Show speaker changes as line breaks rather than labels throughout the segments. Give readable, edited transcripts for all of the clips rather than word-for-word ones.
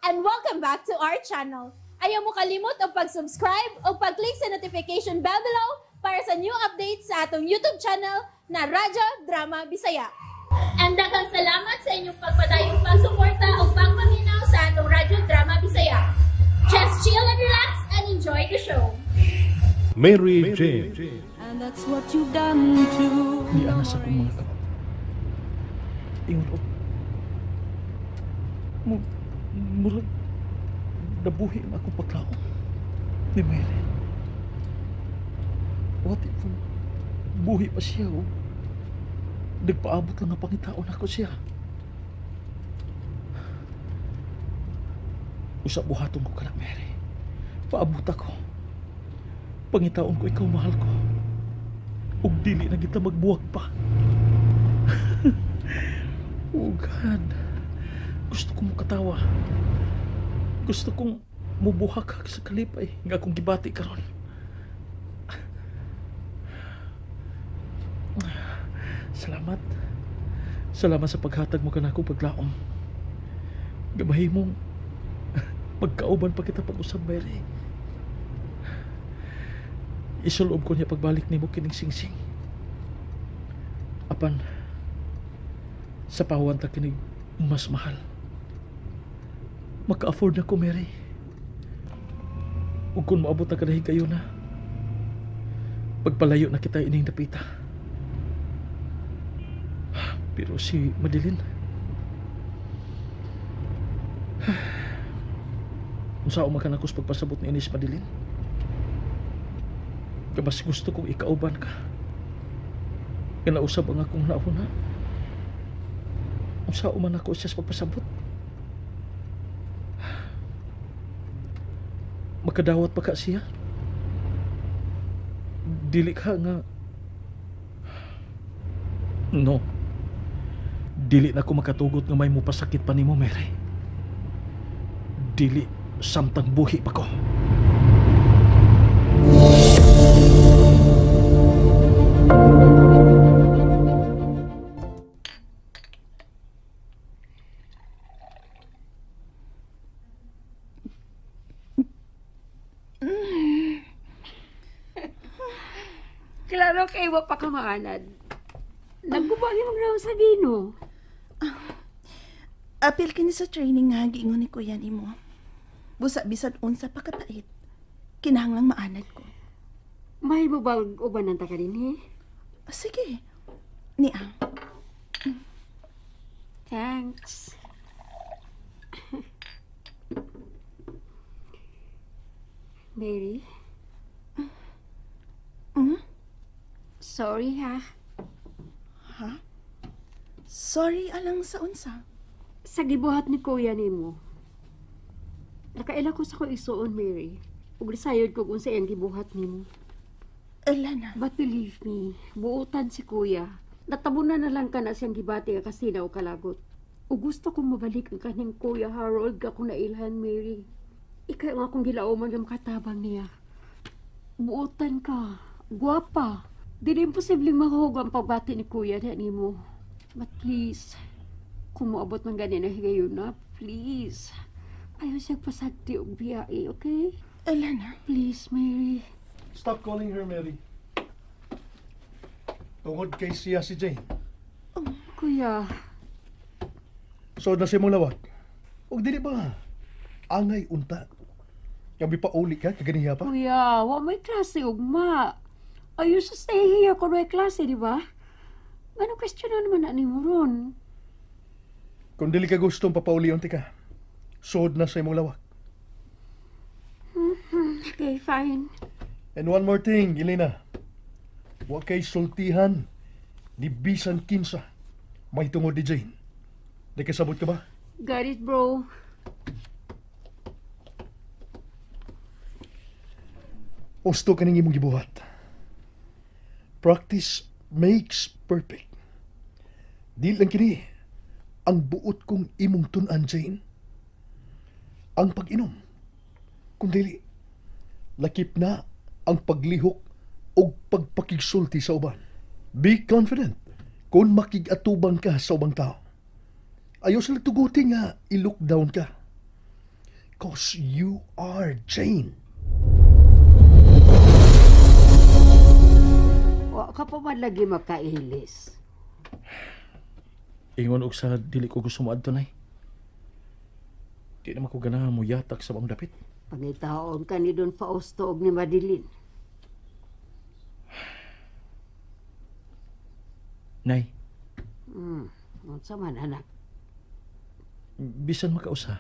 And welcome back to our channel. Ayaw mo kalimot og pag-subscribe o pag-click sa notification bell below para sa new updates sa atong YouTube channel na Radyo Drama Bisaya. And daghang salamat sa inyong pagpadayong pagsuporta o pagpaminaw sa atong Radyo Drama Bisaya. Just chill and relax and enjoy the show.
Mary Jane.
And that's what you've done to
Di ana sa akong mga kamot. Ingon og murag nabuhi ang akong paglaom ni Mary. What if buhi pa siya o nagpaabot lang ang pangitaon ako siya. Usa buhaton ko kana, Mary. Paabot ako. Pangitaon ko ikaw, mahal ko. Ug dili na kita magbuwag pa. Oh God. Gusto kong mukatawa. Gusto kong mubuhak sa kalipay nga akong gibati karon. Salamat. Salamat sa paghatag mo kanako paglaom. Gamahimong pagkauban pa kita pag-usab, Mary. Isulob ko niya pagbalik nimo kining singsing. Apan sa pawan ta kinig mas mahal. Maka-afford na ko, Mary. Ug kung moabot na kadahi kayo na, pagpalayo na kita ining dapita. Pero si Madeline, unsa man ka nako sa pagpasabot ni Ines, Madeline? Kabas gusto kong ikauban ka. Kinausab ang akong nauna. Unsa man ako siya sa pagpasabot? Makadawat pa ka siya? Dili ka nga... No. Dili na ko makatugot nga may mupasakit pa nimo, Mary. Dili samtang buhi pa ko.
Klaro kay wa pa ka maanad. Nagubang imong raw sa bino.
Apil kini sa training nga giingon ni kuya nimo. Busa bisan unsa pa kapait. Kinahanglang maanad ko.
May mubag ubanan ta ka dinhi?
Sige. Niya.
Thanks. Mary?
Mm?
Sorry ha.
Ha? Sorry alang sa unsa?
Sa gibuhat ni kuya nimo. Nakaila ko sa ko isuon, Mary. Ug lisayod ko kung unsa iyang gibuhat nimo.
Elena.
But believe me, buotan si kuya. Natabunan na lang ka na siyang gibati nga kasina o kalagot. Ug gusto kong mabalik ang kaning Kuya Harold ka kung nailhan, Mary. Ikaw ang akong gilauman nga makatabang niya. Buotan ka. Guwapa. Dili imposibleng mahugo ang pagbati ni kuya na nimo. But please, kung moabot man gani na higayon na, please. Ayaw siyang pasagdi og biyae, okay?
Elena.
Please, Mary.
Stop calling her Mary. Tungod kay siya si Jane.
Oh, kuya.
So na siya mong lawag. Og dili ba? Angay unta. Gabi pa uli ka, kaganiya pa.
Kuya, wa may klase ugma. Ayaw sa stay here kung may klase, di ba? Anong question na naman na ni mo ron?
Kung dili ka gustong papauli unti ka, sod na sa imong lawak.
Okay, fine.
And one more thing, Elena. Wa kay sultihan ni bisan kinsa may tungod ni Jane. Di kasabot ka ba?
Got it, bro.
Usto kaning imong gibuhat. Practice makes perfect. Di lang kini ang buot kong imong tun-an, Jane. Ang pag-inom. Kung dili, lakip na ang paglihok o pagpakigsulti sa uban. Be confident kung makig-atubang ka sa ubang tao. Ayaw sila tuguti nga i-look down ka. 'Cause you are Jane.
Wa ka pa man lagi makailis.
Ingon og sa dili ko gusto moadto, Nay. Di naman ko ganahan mo yatak sa maong dapit.
Pangitaon ka ni Don Fausto og ni Madeline.
Nay.
Unsa man, anak?
Bisan makausa,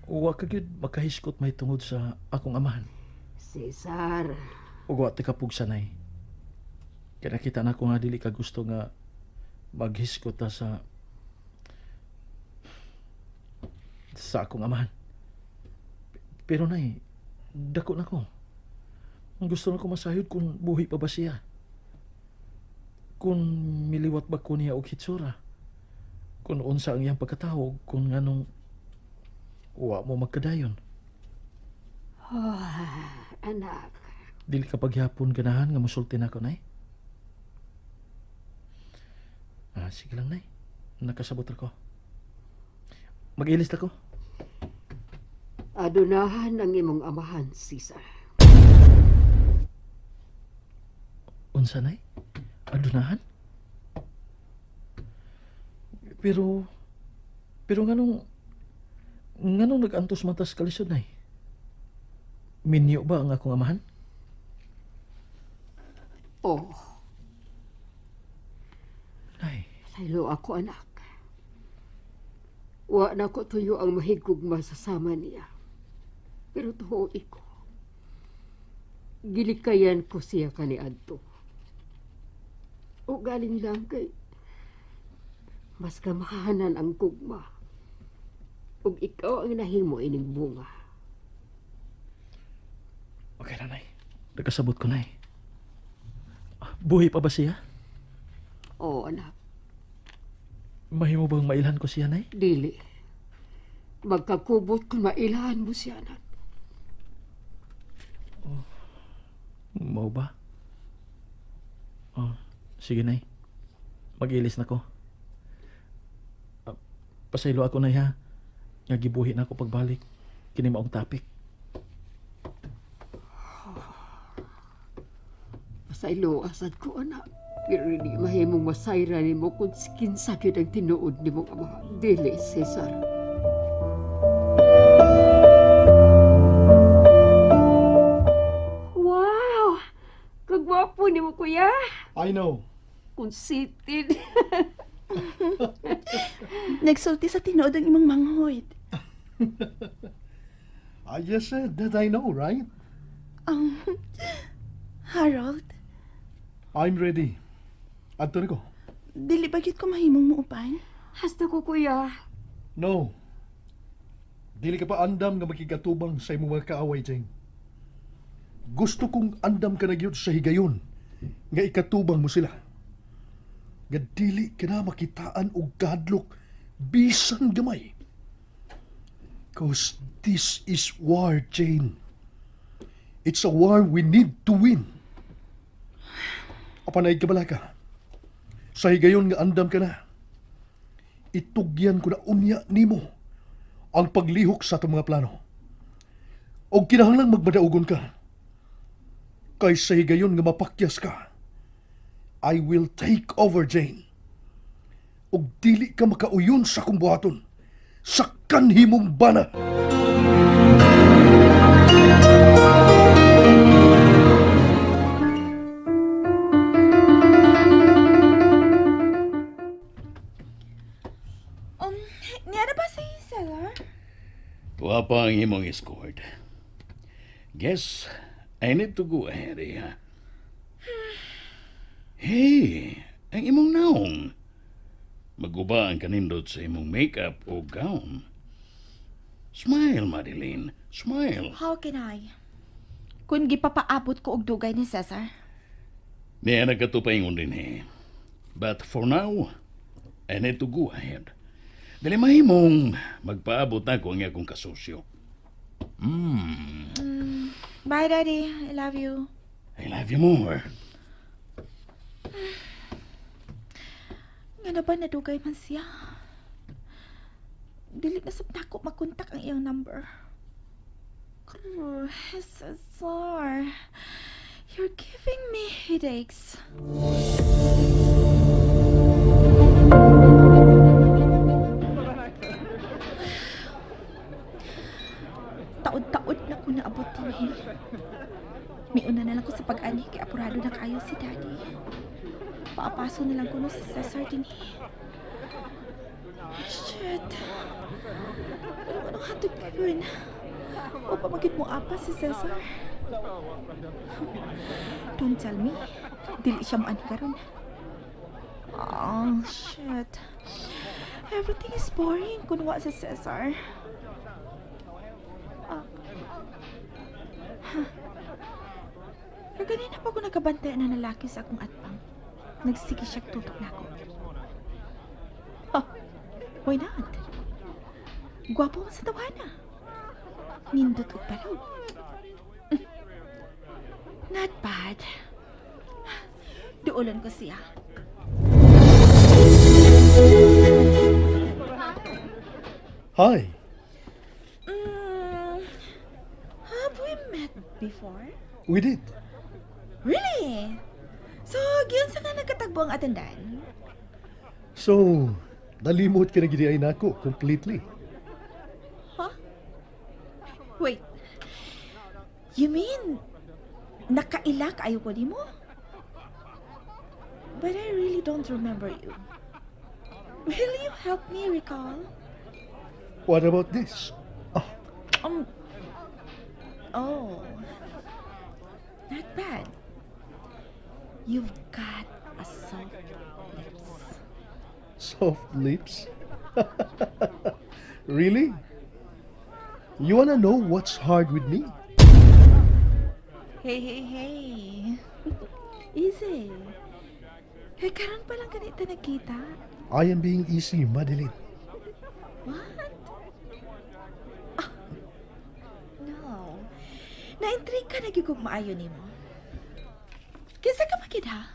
wa ka gyud makahiskot may tungod sa akong amahan.
Cesar.
Ug wa ti kapugsa, Nay. Kaya nakita na ko nga dili ka gusto nga maghiskot ta sa akong amahan. Pero Nay, dako na ko. Gusto na ko masayod kung buhi pa ba siya. Kung miliwat ba ko niya og hitsura. Kung unsa ang iyang pagkatawag, kung nganong wa mo magkadayon.
Oh, anak.
Dili ka paghapon ganahan nga musulti na ko, Nay. Ah, sige lang, Nay. Nakasabot ko. Mag-ilis na ko.
Adunahan ang imong amahan, Cesar.
Unsa, Nay? Adunahan? Pero nganong nag-antos matas kalisod, Nay? Minyo ba ang akong amahan?
Oh.
Nay.
Saylo ako, anak. Wa na ko tuyo ang mahigugma sa sama niya. Pero tuhoy ko. Gilikayan ko siya kaniadto. O galing lang kay mas kamahanan ang gugma. Ug ikaw ang nahimo ining bunga.
Okay na, Nay. Nagkasabot ko, Nay. Buhi pa ba siya?
Oo, anak.
Mahimo bang mailhan ko siya, Nay?
Dili. Magkakubot kung mailhan mo siya, anak.
Oh. Mau ba? Oh, sige, Nay. Mag-ilis na ko. Pasaylo ako, Nay, ha. Nga gibuhi na ako pagbalik. Kini maong topic.
Pasaylo asad ko, anak. Pero hindi mahimong masayra nimo kung kinsa gyud ang tinuod nimong ama. Dili, Cesar. Wow! Kagwapo nimo, kuya.
I know.
Conceited.
Nagsulti sa tinuod ang imong manghoyd.
I just said that I know, right?
Harold?
I'm ready. Adto ko.
Dili ba gyud ko mahimong muupan?
Hasta ko, kuya.
No. Dili ka pa andam nga makigatubang sa imong mga kaaway, Jane. Gusto kong andam ka na gyud sa higayon nga ikatubang mo sila. Nga dili ka na makitaan og kahadlok bisan gamay. 'Cause this is war, Jane. It's a war we need to win. Apanay ka bala ka. Sa higayon nga andam ka na. Itugyan ko na unya nimo ang paglihok sa atong mga plano. Og kinahanglang magmadaugon ka. Kay sa higayon nga mapakyas ka, I will take over, Jane. Og dili ka makauyon sa akong buhaton. Sa kanhimong bana.
Niya na ba si Cesar?
Wa pa ang imong escort. Guess I need to go ahead, eh. Hey, ang imong naong. Maguba ang kanindot sa imong makeup o gown. Smile, Madeline. Smile.
How can I? Kung gipapaabot ko og dugay ni Cesar.
Niya nagkatupaingon din, eh. But for now, I need to go ahead. Dali mahimong magpaabot na ko ang akong kasosyo.
Bye, Daddy. I love you.
I love you more.
Nga na ba nadugay man siya? Dili na sab nako makontak ang iyang number. Oh, Cesar, you're giving me headaches. Taod-taod na ko naabot din eh. Miuna na lang ko sa pag-ani kay apurado na kayo si Daddy. Paapaso na lang ko no si Cesar din eh. Shit. Pero anong hatod karon? O pamagit mo apa si Cesar? Don't tell me. Dili siya moani karon. Oh, shit. Everything is boring kung wa si Cesar. Ah. Huh. Pero ganina pa ko nagkabantay na lalaki sa akong atbang. Nagsige siya tutok na ako. Huh. Why not? Gwapo man sa tawana. Nindot og palog. Not bad. Duolon ko siya.
Hi.
Have we met before?
We did.
Really? So, giyon sa nga nagkatagbo ang atendan?
So, nalimot ka na gid ay nako completely.
Huh? Wait. You mean, nakaila kaayo ko nimo? But I really don't remember you. Will you help me recall?
What about this? Oh.
Oh. Not bad. You've got a soft lips.
Soft lips? Really? You want to know what's hard with me?
Hey, hey, hey. Easy. Kaya karon pa lang ganito nagkita.
I am being easy, Madeline.
What? Ah, no. Na-intrigue ka nagigug maayo nimo. Kinsa ka makid ha?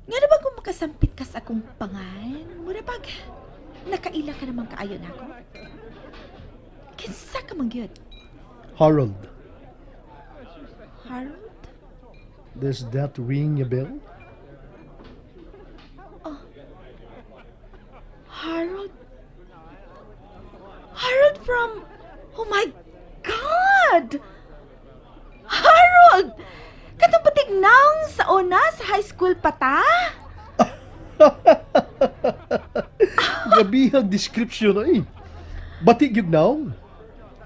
Nga na ba kung makasampit ka sa akong pangan? Mura bag, nakaila ka naman kaayo na ako? Kinsa ka man gyud?
Harold.
Harold?
Does that ring a bell?
Oh. Harold? Harold from... Oh my God! Harold! Katong patignang sa una sa high school pa ta?
Gabihang description ay. Batik yun now?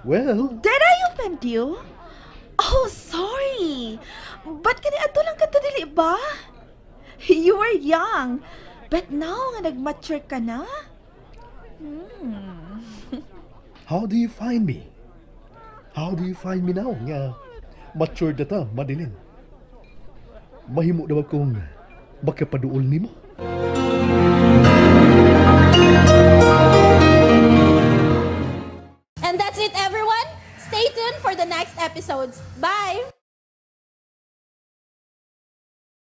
Well...
Did I offend you? Oh, sorry. But kani ato lang kato dili ba? You were young. But now nga nag-mature ka na? Hmm.
How do you find me? How do you find me now nga mature na ta, Madeline? Mahimo na ba kung makapaduol nimo?